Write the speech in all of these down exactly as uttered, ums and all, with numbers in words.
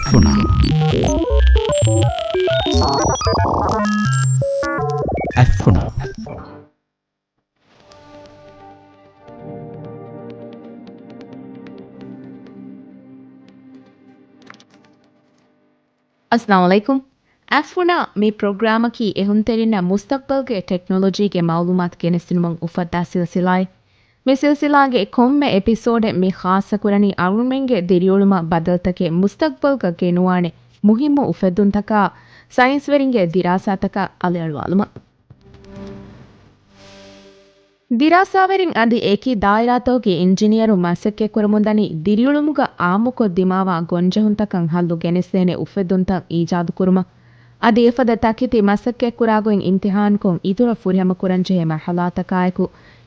އަތްފުނާ. އަތްފުނާ. އައްސަލާމު ޢަލައިކުމް. އަތްފުނާ މި ޕްރޮގްރާމަކީ އެހުންތެރިންނަށް މުސްތަޤްބަލްގެ ޓެކްނޮލޮޖީގެ މަޢުލޫމާތު ގެނެސްދިނުމަށް އުފައްދާ ސިލްސިލާއެއް. މި ސިލްސިލާގެ ކޮންމެ އެޕިސޯޑެއް މި ޚާއްޞަކުރަނީ އަޅުގަނޑުމެންގެ ދިރިއުޅުމަށް ބަދަލުތަކެއް މުސްތަޤްބަލްގަ ގެނުވާނެ މުހިއްމު އުފެއްދުންތަކާ ސައިންސްވެރިންގެ ދިރާސާތަކަށް އަލިއަޅުވާލުމަށް. ދިރާސާވެރިން އަދި އެކި ދާއިރާތަކުގެ އިންޖިނިއަރު މަސައްކަތްކުރަމުންދަނީ ދިރިއުޅުމުގަ އާއްމުކޮށް ދިމާވާ ގޮންޖެހުންތަކަށް ޙައްލު ގެނެސްދޭނެ އުފެއްދުންތައް އީޖާދުކުރުމަށް. އަދި އެފަދަ ތަކެތި މަސައްކަތްކުރާގޮތް އިމްތިޙާންކޮށް އިތުރަށް ފުރިހަމަކުރަންޖެހޭ މަރްޙަލާތަކާއެކު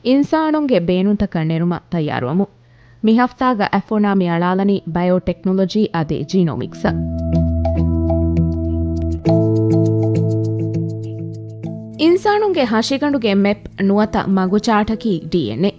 އިންސާނުންގެ ބޭނުންތަކަށް ނެރުމަށް ތައްޔާރުވަމުން. މި ހަފްތާގަ އަތްފުނާ މި އަޅާލަނީ ބަޔޯޓެކްނޮލޮޖީ އަދި ޖީނޮމިކްސްއަށް. އިންސާނުންގެ ހަށިގަނޑުގެ މެޕް ނުވަތަ މަގުޗާޓަކީ ޑީއެންއޭ.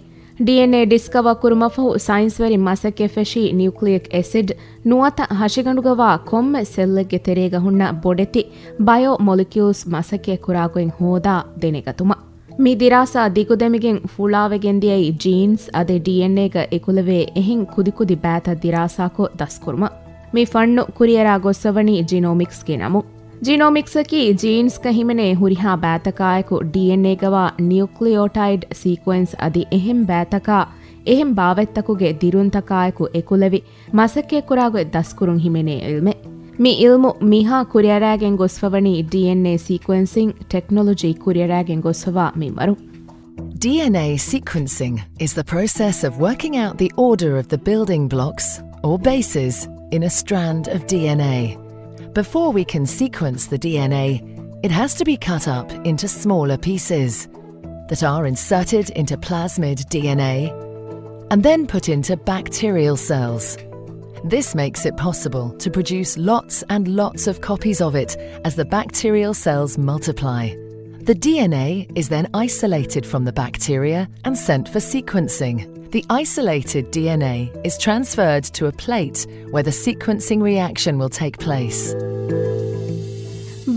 ޑީއެންއޭ ޑިސްކަވަރ ކުރުމަށްފަހު ސައިންސްވެރިން މަސައްކަތް ފެށީ ނިއުކްލިއިކް އެސިޑް ނުވަތަ ހަށިގަނޑުގަވާ ކޮންމެ ސެލްއެއްގެ ތެރޭގަ ހުންނަ ބޮޑެތި ބަޔޯ މޮލިކިއުލްސް މަސައްކަތް ކުރާގޮތް ހޯދާ ދެނެގަތުމަށް. މި ދިރާސާ ދިގުދެމިގެން ފުޅާވެގެންދިޔައީ ޖީންސް އަދި ޑީއެންއޭގަ އެކުލެވޭ އެހެން ކުދިކުދި ބައިތައް ދިރާސާކޮށް ދަސްކުރުމަށް. މި ފަންނު ކުރިއަރާ ގޮއްސަވަނީ ޖިނޯމިކްސްގެ ނަމުން. ޖިނޯމިކްސަކީ ޖީންސްގަ ހިމެނޭ ހުރިހާ ބައިތަކާއެކު ޑީއެންއޭގަވާ ނިއުކްލިއޯޓައިޑް ސީކުއެންސް އަދި އެހެން ބައިތަކާ އެހެން ބާވަތްތަކުގެ ދިރުންތަކާއެކު އެކުލެވި، މަސައްކަތްކުރާގޮތް ދަސްކުރުން ހިމެނޭ ޢިލްމެއް. މި ޢިލްމު މިހާ ކުރިއަރާގެން ގޮސްފަވަނީ ޑީއެންއޭ ސީކުއެންސިން ޓެކްނޮލޮޖީ ކުރިއަރާގެން ގޮސްފަވާ މިންވަރު. D N A sequencing is the process of working out the order of the building blocks, or bases, in a strand of D N A. Before we can sequence the D N A, it has to be cut up into smaller pieces that are inserted into plasmid D N A and then put into bacterial cells. This makes it possible to produce lots and lots of copies of it as the bacterial cells multiply. The D N A is then isolated from the bacteria and sent for sequencing. The isolated D N A is transferred to a plate where the sequencing reaction will take place.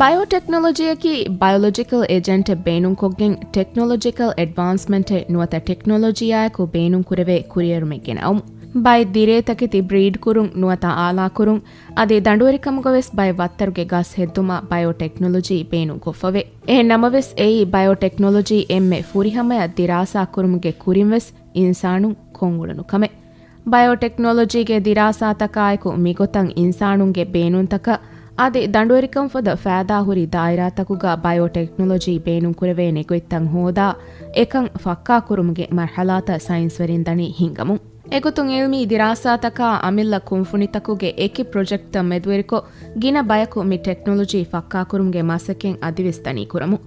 ބަޔޯޓެކްނޮލޮޖީއަކީ ބަޔޮލޮޖިކަލް އެޖެންޓެއް ބޭނުންކޮށްގެން ޓެކްނޮލޮޖިކަލް އެޑްވާންސްމަންޓެއް ނުވަތަ ޓެކްނޮލޮޖީއާއެކު ބޭނުންކުރެވޭ ކުރިއެރުމެއްގެ ނައުމު. ބައެއް ދިރޭ ތަކެތި ބްރީޑް ކުރުން ނުވަތަ އާލާކުރުން، އަދި ދަނޑުވެރިކަމުގަވެސް ބައެއް ވައްތަރުގެ ގަސް ހެއްދުމަށް ބަޔޯޓެކްނޮލޮޖީ ބޭނުންކޮށްފަވޭ. އެހެން ނަމަވެސް، އެއީ ބަޔޯޓެކްނޮލޮޖީ އެންމެ ފުރިހަމަޔަށް ދިރާސާ ކުރުމުގެ ކުރިންވެސް އިންސާނުން ކޮށްއުޅުނު ކަމެއް. ބަޔޯޓެކްނޮލޮޖީގެ ދިރާސާތަކާއެކު މިގޮތަށް އިންސާނުންގެ ބޭނުންތަކަށް އަދި ދަނޑުވެރިކަން ފަދަ ފައިދާ ހުރި ދާއިރާތަކުގަ ބަޔޯޓެކްނޮލޮޖީ ބޭނުންކުރެވޭނެ ގޮތްތައް ހޯދާ، އެކަން ފައްކާކުރުމުގެ މަރްޙަލާތައް ސައިންސްވެރިން ދަނީ ހިންގަމުން. އެގޮތުން އިލްމީ ދިރާސާތަކާ އަމިއްލަ ކުންފުނިތަކުގެ އެކި ޕްރޮޖެކްޓްތައް މެދުވެރިކޮށް، ގިނަ ބަޔަކު މި ޓެކްނޮލޮޖީ ފައްކާކުރުމުގެ މަސައްކަތް އަދިވެސް ދަނީ ކުރަމުން.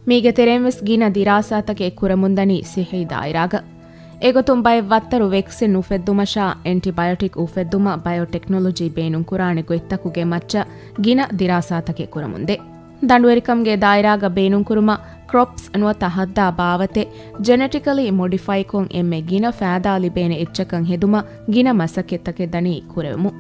މީގެ ތެރެއިންވެސް ގިނަ ދިރާސާތަކެއް ކުރަމުންދަނީ ސިއްހީ ދާއިރާގަ. އެގޮތުން ބައެއް ވައްތަރު ވެކްސިން އުފެއްދުމަށާ އެންޓިބަޔޮޓިކް އުފެއްދުމަށް ބަޔޯޓެކްނޮލޮޖީ ބޭނުންކުރާނެ ގޮތްތަކުގެ މައްޗަށް ގިނަ ދިރާސާތަކެއް ކުރަމުންދޭ. ދަނޑުވެރިކަމުގެ ދާއިރާގަ ބޭނުންކުރުމަށް ކްރޮޕްސް ނުވަތަ ހައްދާ ބާވަތެއް ޖެނެޓިކަލީ މޮޑިފައިކޮށް އެންމެ ގިނަ ފައިދާ ލިބޭނެ އެއްޗަކަށް ހެދުމަށް ގިނަ މަސައްކަތްތަކެއް ދަނީ ކުރެވެމުން.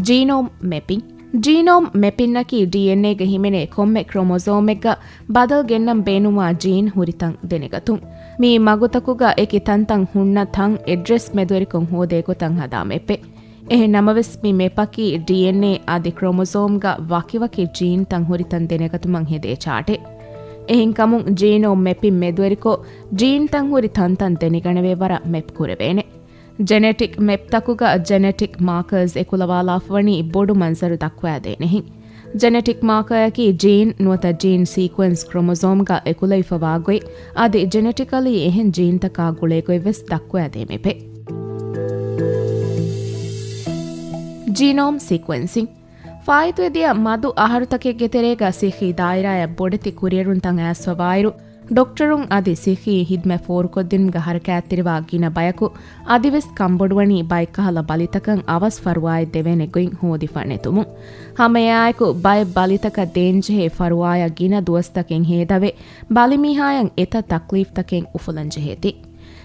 ޖީނޯމް މެޕިން. ޖީނޯމް މެޕިންއަކީ ޑީއެންއޭގަ ހިމެނޭ ކޮންމެ ކްރޮމޮޒޯމެއްގަ ބަދަލު ގެންނަން ބޭނުންވާ ޖީން ހުރިތަން ދެނެގަތުން. މި މަގުތަކުގަ އެކި ތަންތަން ހުންނަ ތަން އެޑްރެސް މެދުވެރިކޮށް ހޯދޭ ގޮތަށް ހަދާ މެޕެއް. އެހެން ނަމަވެސް، މި މެޕަކީ ޑީއެންއޭ އަދި ކްރޮމޮޒޯމްގަ ވަކިވަކި ޖީންތައް ހުރިތަން ދެނެގަތުމަށް ހެދޭ ޗާޓެއް. އެހެންކަމުން، ޖީނޯމް މެޕިން މެދުވެރިކޮށް، ޖީންތައް ހުރި ތަންތަން ދެނެގަނެވޭ ވަރަށް މެޕް ކުރެވޭނެ. ޖެނެޓިކް މެޕްތަކުގަ ޖެނެޓިކް މާކަރސް އެކުލަވާލާފަވަނީ ބޮޑު މަންޒަރު ދައްކަވައިދޭނެހެން. ޖެނެޓިކް މާކަރއަކީ ޖީން ނުވަތަ ޖީން ސީކުއެންސް ކްރޮމޮޒޯމްގަ އެކުލެވިފަވާ ގޮތް، އަދި ޖެނެޓިކަލީ އެހެން ޖީންތަކާ ގުޅޭ ގޮތްވެސް ދައްކަވައިދޭ މެޕެއް. ޖީނޯމް ސީކުއެންސިން. ފާއިތުވެދިޔަ މަދު އަހަރުތަކެއްގެ ތެރޭގަ ސިއްހީ ދާއިރާއަށް ބޮޑެތި ކުރިއެރުންތައް އައިސްފަވާއިރު، ޑޮކްޓަރުން އަދި ސިއްހީ ހިދްމަތް ފޯރުކޮށްދިނުމުގެ ހަރަކާތްތެރިވާ ގިނަ ބަޔަކު އަދިވެސް ކަންބޮޑުވަނީ ބައެއްކަހަލަ ބަލިތަކަށް އަވަސް ފަރުވާއެއް ދެވޭނެ ގޮތް ހޯދިފަ ނެތުމުން. ހަމައެއާއެކު، ބައެއް ބަލިތަކަށް ދޭންޖެހޭ ފަރުވާއަށް ގިނަ ދުވަސްތަކެއް ހޭދަވެ، ބަލިމީހާޔަށް އެތައް ތަކްލީފްތަކެއް އުފުލަންޖެހޭތީ.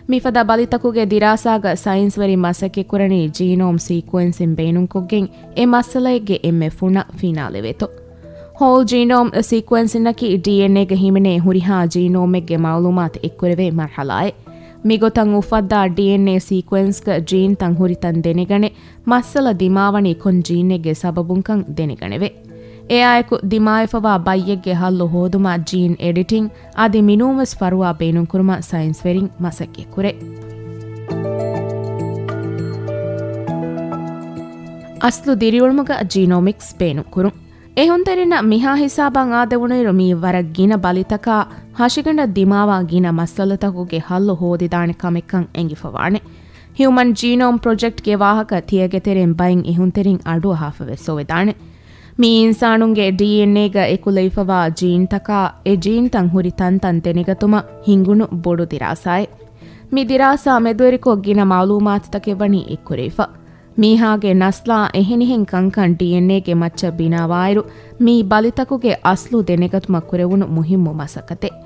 މިފަދަ ބަލިތަކުގެ ދިރާސާގަ ސައިންސްވެރިން މަސައްކަތްކުރަނީ ޖީނޯމް ސީކުއެންސިން ބޭނުންކޮށްގެން އެ މައްސަލައެއްގެ އެންމެ ފުނަށް ފިނާލެވޭތޯ. ހޯލް ޖީނޯމް ސީކުއެންސިންއަކީ ޑީއެންއޭގަ ހިމެނޭ ހުރިހާ ޖީނޯމެއްގެ މައުލޫމާތު އެއްކުރެވޭ މަރްހަލާއެއް. މިގޮތަށް އުފައްދާ ޑީއެންއޭ ސީކުއެންސްގަ ޖީންތައް ހުރި ތަން ދެނެގަނެ، މައްސަލަ ދިމާވަނީ ކޮން ޖީނެއްގެ ސަބަބުންކަން ދެނެގަނެވޭ. އެއާއެކު ދިމާވެފަވާ ބައްޔެއްގެ ހައްލު ހޯދުމަށް ޖީން އެޑިޓިން އަދި މިނޫންވެސް ފަރުވާ ބޭނުންކުރުމަށް ސައިންސްވެރިން މަސައްކަތްކުރޭ. އަސްލު ދިރިއުޅުމުގަ ޖީނޯމިކްސް ބޭނުންކުރުން. އެހުންތެރިންނަށް މިހާ ހިސާބަށް އާދެވުނުއިރު، މީ ވަރަށް ގިނަ ބަލިތަކާ ހަށިގަނޑަށް ދިމާވާ ގިނަ މައްސަލަތަކުގެ ހައްލު ހޯދިދާނެ ކަމެއްކަން އެނގިފަވާނެ. ހިއުމަން ޖީނޯމް ޕްރޮޖެކްޓްގެ ވާހަކަ ތިޔަގެ ތެރެއިން ބައެއް އެހުންތެރިން އަޑުއަހާފަވެސް އޮވެދާނެ. މި އިންސާނުންގެ ޑީއެންއޭގަ އެކުލެވިފަވާ ޖީންތަކާ އެ ޖީންތައް ހުރި ތަންތަން ދެނެގަތުމަށް ހިނގުނު ބޮޑު ދިރާސާއެއް. މި ދިރާސާ މެދުވެރިކޮށް ގިނަ މައުލޫމާތުތަކެއް ވަނީ އެއްކުރެވިފަ. މީހާގެ ނަސްލާ އެހެނިހެން ކަންކަން ޑީއެންއޭގެ މައްޗަށް ބިނާވާއިރު، މި ބަލިތަކުގެ އަސްލު ދެނެގަތުމަށް ކުރެވުނު މުހިއްމު މަސައްކަތެއް.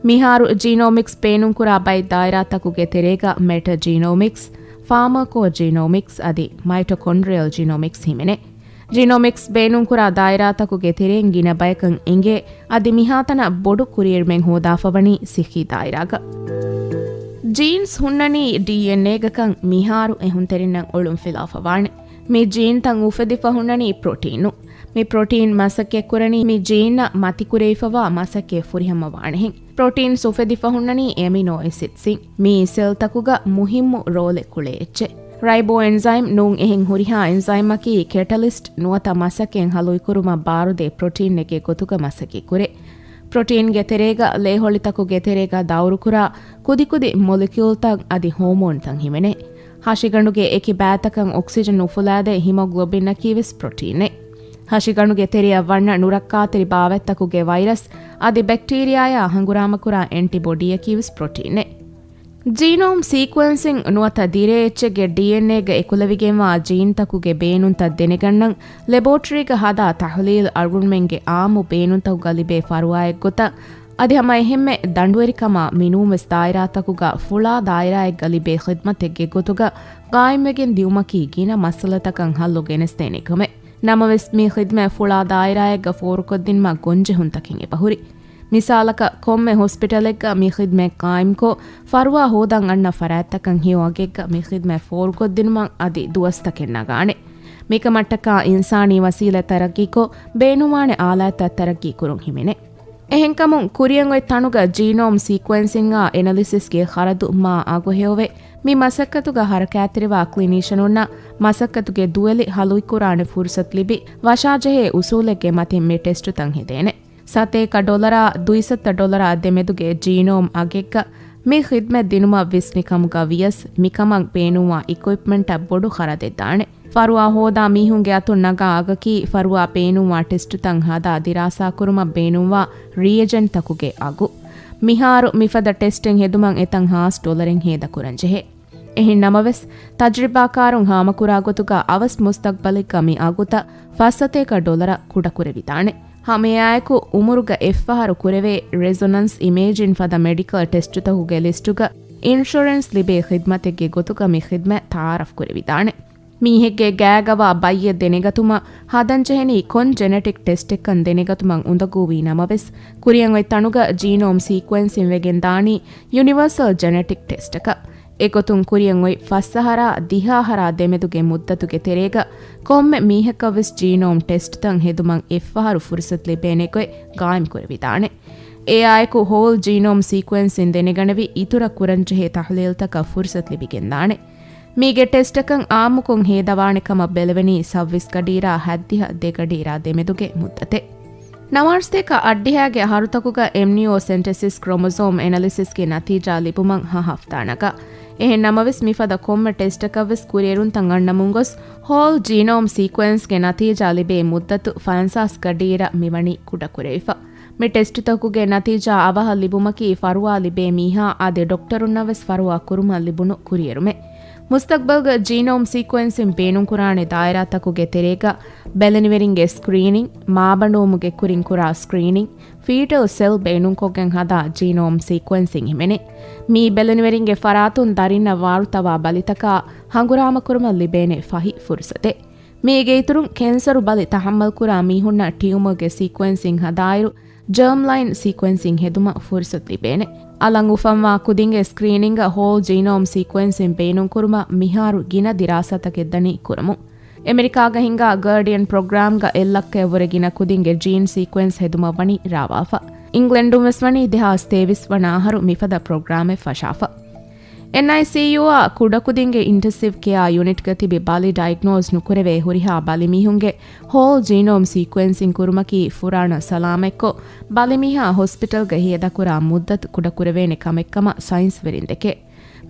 މިހާރު ޖީނޯމިކްސް ބޭނުންކުރާ ބައެއް ދާއިރާތަކުގެ ތެރޭގަ މެޓަޖީނޯމިކްސް، ފާމާކޯޖީނޯމިކްސް އަދި މައިޓޮކޮންޑްރިއަލް ޖީނޯމިކްސް ހިމެނޭ. ޖީނޯމިކްސް ބޭނުންކުރާ ދާއިރާތަކުގެ ތެރެއިން ގިނަ ބަޔަކަށް އެނގޭ، އަދި މިހާތަނަށް ބޮޑު ކުރިއެރުމެއް ހޯދާފަވަނީ ސިއްހީ ދާއިރާގަ. ޖީންސް ހުންނަނީ ޑީއެންއޭގަކަން މިހާރު އެހުންތެރިންނަށް އޮޅުން ފިލާފަވާނެ. މި ޖީންތައް އުފެދިފަ ހުންނަނީ ޕްރޮޓީނު. މި ޕްރޮޓީން މަސައްކަތްކުރަނީ މި ޖީންއަށް މަތިކުރެވިފަވާ މަސައްކަތް ފުރިހަމަވާނެހެން. ޕްރޮޓީންސް އުފެދިފަ ހުންނަނީ އެމިނޯ އެސިޑްސްއިން. މީ ސެލްތަކުގަ މުހިއްމު ރޯލެއް ކުޅޭ އެއްޗެއް. ރައިބޯ އެންޒައިމް ނޫން އެހެން ހުރިހާ އެންޒައިމްއަކީ ކެޓަލިސްޓް ނުވަތަ މަސައްކަތް ހަލުއިކުރުމަށް ބާރުދޭ ޕްރޮޓީނެއްގެ ގޮތުގަ މަސައްކަތްކުރޭ. ޕްރޮޓީންގެ ތެރޭގަ ލޭހޮޅިތަކުގެ ތެރޭގަ ދައުރުކުރާ ކުދިކުދި މޮލިކިއުލްތައް އަދި ހޯމޯންތައް ހިމެނޭ. ހަށިގަނޑުގެ އެކި ބައިތަކަށް އޮކްސިޖަން އުފުލާދޭ ހިމޮގްލޮބިންއަކީވެސް ޕްރޮޓީނެއް. ހަށިގަނޑުގެ ތެރެއަށް ވަންނަ ނުރައްކާތެރި ބާވަތްތަކުގެ ވައިރަސް އަދި ބެކްޓީރިއާއާ ހަނގުރާމަކުރާ އެންޓިބޮޑީއަކީވެސް ޕްރޮޓީނެއް. ޖީނޯމް ސީކުއެންސިން ނުވަތަ ދިރޭ އެއްޗެއްގެ ޑީއެންއޭގަ އެކުލެވިގެންވާ ޖީންތަކުގެ ބޭނުންތައް ދެނެގަންނަން ލެބޯޓްރީގަ ހަދާ ތަހުލީލް އަޅުގަނޑުމެންގެ އާއްމު ބޭނުންތަކުގަ ލިބޭ ފަރުވާއެއްގޮތަށް އަދި ހަމަ އެހެންމެ ދަނޑުވެރިކަމާ މިނޫންވެސް ދާއިރާތަކުގަ ފުޅާ ދާއިރާއެއްގަ ލިބޭ ޚިދްމަތެއްގެ ގޮތުގަ ގާއިމްވެގެން ދިއުމަކީ ގިނަ މައްސަލަތަކަށް ހައްލު ގެނެސްދޭނެ ކަމެއް. ނަމަވެސް، މި ޚިދްމަތް ފުޅާ ދާއިރާއެއްގަ ފޯރުކޮށްދިނުމަށް ގޮންޖެހުންތަކެއް އެބަހުރި. މިސާލަކަށް، ކޮންމެ ހޮސްޕިޓަލެއްގަ މި ޚިދްމަތް ޤާއިމްކޮށް، ފަރުވާ ހޯދަން އަންނަ ފަރާތްތަކަށް ހެޔޮ އަގެއްގަ މި ޚިދްމަތް ފޯރުކޮށްދިނުމަށް އަދި ދުވަސްތަކެއް ނަގާނެ. މިކަމަށްޓަކާ އިންސާނީ ވަސީލަތް ތަރައްގީކޮށް، ބޭނުންވާނެ އާލާތްތައް ތަރައްގީ ކުރުން ހިމެނޭ. އެހެންކަމުން، ކުރިއަށް އޮތް ތަނުގަ ޖީނޯމް ސީކުއެންސިންއާ އެނަލިސިސްގެ ޚަރަދު މާ އަގު ހެޔޮވެ، މި މަސައްކަތުގަ ހަރަކާތްތެރިވާ ކްލިނީޝަނުންނަށް މަސައްކަތުގެ ދުވެލި ހަލުއިކުރާނެ ފުރުސަތު ލިބި، ވަށާޖެހޭ އުސޫލެއްގެ މަތިން މި ޓެސްޓުތައް ހެދޭނެ. ސަތޭކަ ޑޮލަރާ ދުއިސައްތަ ޑޮލަރާ ދެމެދުގެ ޖީނޯމް އަގެއްގަ މި ޚިދްމަތް ދިނުމަށް ވިސްނި ކަމުގަ ވިޔަސް، މިކަމަށް ބޭނުންވާ އިކުއިޕްމަންޓަށް ބޮޑު ޚަރަދެއް ދާނެ. ފަރުވާ ހޯދާ މީހުންގެ އަތުން ނަގާ އަގަކީ، ފަރުވާ ބޭނުންވާ ޓެސްޓުތައް ހަދާ ދިރާސާކުރުމަށް ބޭނުންވާ ރީއެޖެންޓްތަކުގެ އަގު. މިހާރު މިފަދަ ޓެސްޓެއް ހެދުމަށް އެތައް ހާސް ޑޮލަރެއް ހޭދަކުރަންޖެހޭ. އެހެން ނަމަވެސް، ތަޖްރިބާކާރުން ހާމަކުރާ ގޮތުގަ އަވަސް މުސްތަގްބަލެއްގަ މި އަގުތައް ފަސް ސަތޭކަ ޑޮލަރަށް ކުޑަކުރެވިދާނެ. ހަމައެއާއެކު، އުމުރުގަ އެއްފަހަރު ކުރެވޭ ރެޒޮނަންސް އިމޭޖިން ފަދަ މެޑިކަލް ޓެސްޓުތަކުގެ ލިސްޓުގަ އިންޝުރެންސް ލިބޭ ޚިދްމަތެއްގެ ގޮތުގަ މި ޚިދްމަތް ތައާރަފް ކުރެވިދާނެ. މީހެއްގެ ގާގަވާ ބައްޔެއް ދެނެގަތުމަށް ހަދަންޖެހެނީ ކޮން ޖެނެޓިކް ޓެސްޓެއްކަން ދެނެގަތުމަށް އުނދަގޫވީ ނަމަވެސް، ކުރިއަށް އޮތް ތަނުގަ ޖީނޯމް ސީކުއެންސިން ވެގެން ދާނީ ޔުނިވަރސަލް ޖެނެޓިކް ޓެސްޓަކަށް. އެގޮތުން ކުރިއަށް އޮތް ފަސް އަހަރާ ދިހަ އަހަރާ ދެމެދުގެ މުއްދަތުގެ ތެރޭގަ ކޮންމެ މީހަކަށްވެސް ޖީނޯމް ޓެސްޓްތައް ހެދުމަށް އެއްފަހަރު ފުރުސަތު ލިބޭނެ ގޮތް ގާއިމް ކުރެވިދާނެ. އެއާއެކު ހޯލް ޖީނޯމް ސީކުއެންސިން ދެނެގަނެވި އިތުރަށް ކުރަންޖެހޭ ތަހުލީލްތަކަށް ފުރުސަތު ލިބިގެންދާނެ. މީގެ ޓެސްޓަކަށް އާއްމުކޮށް ހޭދަވާނެ ކަމަށް ބެލެވެނީ ސައްވީސް ގަޑިއިރާ ހަތްދިހަ ދެ ގަޑިއިރާ ދެމެދުގެ މުއްދަތެއް. ނަވާރަސަތޭކަ އަށްޑިހައިގެ އަހަރުތަކުގަ އެމްނިއޯސެންޓެސިސް ކްރޮމޮސޯމް އެނަލިސިސްގެ ނަތީޖާ ލިބުމަށް ހަ ހަފްތާ ނަގާ. އެހެން ނަމަވެސް، މިފަދަ ކޮންމެ ޓެސްޓަކަށްވެސް ކުރިއެރުންތައް އަންނަމުން ގޮސް، ހޯލް ޖީނޯމް ސީކުއެންސްގެ ނަތީޖާ ލިބޭ މުއްދަތު ފަންސާސް ގަޑިއިރަށް މިވަނީ ކުޑަކުރެވިފަ. މި ޓެސްޓުތަކުގެ ނަތީޖާ އަވަހަށް ލިބުމަކީ ފަރުވާ ލިބޭ މީހާ އަދި ޑޮކްޓަރުންނަށް ވެސް ފަރުވާ ކުރުމަށް ލިބުނު ކުރިއެރުމެއް. މުސްތަގްބަލްގަ ޖީނޯމް ސީކުއެންސިން ބޭނުންކުރާނެ ދާއިރާތަކުގެ ތެރޭގަ ބެލެނިވެރިންގެ ސްކްރީނިން، މާބަނޑުވުމުގެ ކުރިން ކުރާ ސްކްރީނިން، ފީޓަލް ސެލް ބޭނުންކޮށްގެން ހަދާ ޖީނޯމް ސީކުއެންސިން ހިމެނޭ. މި ބެލެނިވެރިންގެ ފަރާތުން ދަރިންނަށް ވާރުތަވާ ބަލިތަކާ ހަނގުރާމަކުރުމަށް ލިބޭނެ ފަހި ފުރުސަތެއް. މީގެ އިތުރުން ކެންސަރު ބަލި ތަހައްމަލްކުރާ މީހުންނަށް ޓިއުމަރގެ ސީކުއެންސިން ހަދާއިރު، ޖާމް ލައިން ސީކުއެންސިން ހެދުމަށް ފުރުސަތު ލިބޭނެ. އަލަށް އުފަންވާ ކުދިންގެ ސްކްރީނިންގ ހޯލް ޖީނޯމް ސީކުއެންސިން ބޭނުންކުރުމަށް މިހާރު ގިނަ ދިރާސާތަކެއް ދަނީ ކުރަމުން. އެމެރިކާގަ ހިނގާ ގާޑިއަން ޕްރޮގްރާމްގަ އެއް ލައްކައަށްވުރެ ގިނަ ކުދިންގެ ޖީން ސީކުއެންސް ހެދުމަށް ވަނީ ރާވާފަ. އިންގްލެންޑުން ވެސް ވަނީ ދެހާސް ތޭވީސް ވަނަ އަހަރު މިފަދަ ޕްރޮގްރާމެއް ފަށާފަ. އެންއައިސީޔޫއާ ކުޑަކުދިންގެ އިންޓެންސިވް ކެއާ ޔުނިޓްގަ ތިބި ބަލި ޑައިގްނޯސް ނުކުރެވޭ ހުރިހާ ބަލިމީހުންގެ ހޯލް ޖީނޯމް ސީކުއެންސިން ކުރުމަކީ ފުރާނަ ސަލާމަތްކޮށް، ބަލިމީހާ ހޮސްޕިޓަލްގަ ހޭދަކުރާ މުއްދަތު ކުޑަކުރެވޭނެ ކަމެއްކަމަށް ސައިންސްވެރިން ދެކޭ.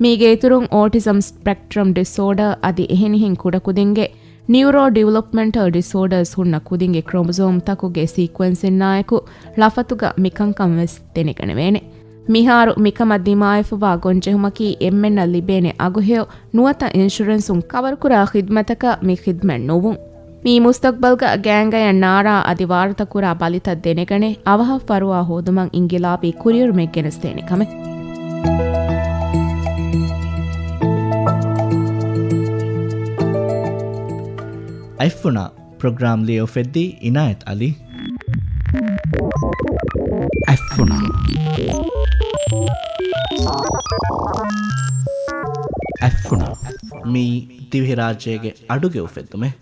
މީގެ އިތުރުން އޯޓިޒަމް ސްޕެކްޓްރަމް ޑިސްއޯޑާ އަދި އެހެނިހެން ކުޑަކުދިންގެ ނިއުރޯ ޑިވެލޮޕްމެންޓަލް ޑިސްއޯޑާސް ހުންނަ ކުދިންގެ ކްރޮމޮސޯމްތަކުގެ ސީކުއެންސިންނާއެކު ޅަފަތުގަ މިކަންކަން ވެސް ދެނެގަނެވޭނެ. މިހާރު މިކަމަށް ދިމާވެފަވާ ގޮންޖެހުމަކީ އެންމެންނަށް ލިބޭނެ އަގުހެޔޮ ނުވަތަ އިންޝުރެންސުން ކަވަރުކުރާ ޚިދްމަތަކަށް މި ޚިދްމަތް ނުވުން. މީ މުސްތަގްބަލްގަ ގޭންގަޔަށް ނާރާ އަދި ވާރުތަކުރާ ބަލިތައް ދެނެގަނެ، އަވަހަށް ފަރުވާ ހޯދުމަށް އިންގިލާބީ ކުރިއެރުމެއް ގެނެސްދޭނެ ކަމެއް. އަތްފުނާ ޕްރޮގްރާމް ލިޔެ އުފެއްދީ އިނާޔަތް އަލީ. އަތްފުނާ. އަތްފުނާ. މީ ދިވެހިރާއްޖޭގެ އަޑުގެ އުފެއްދުމެއް.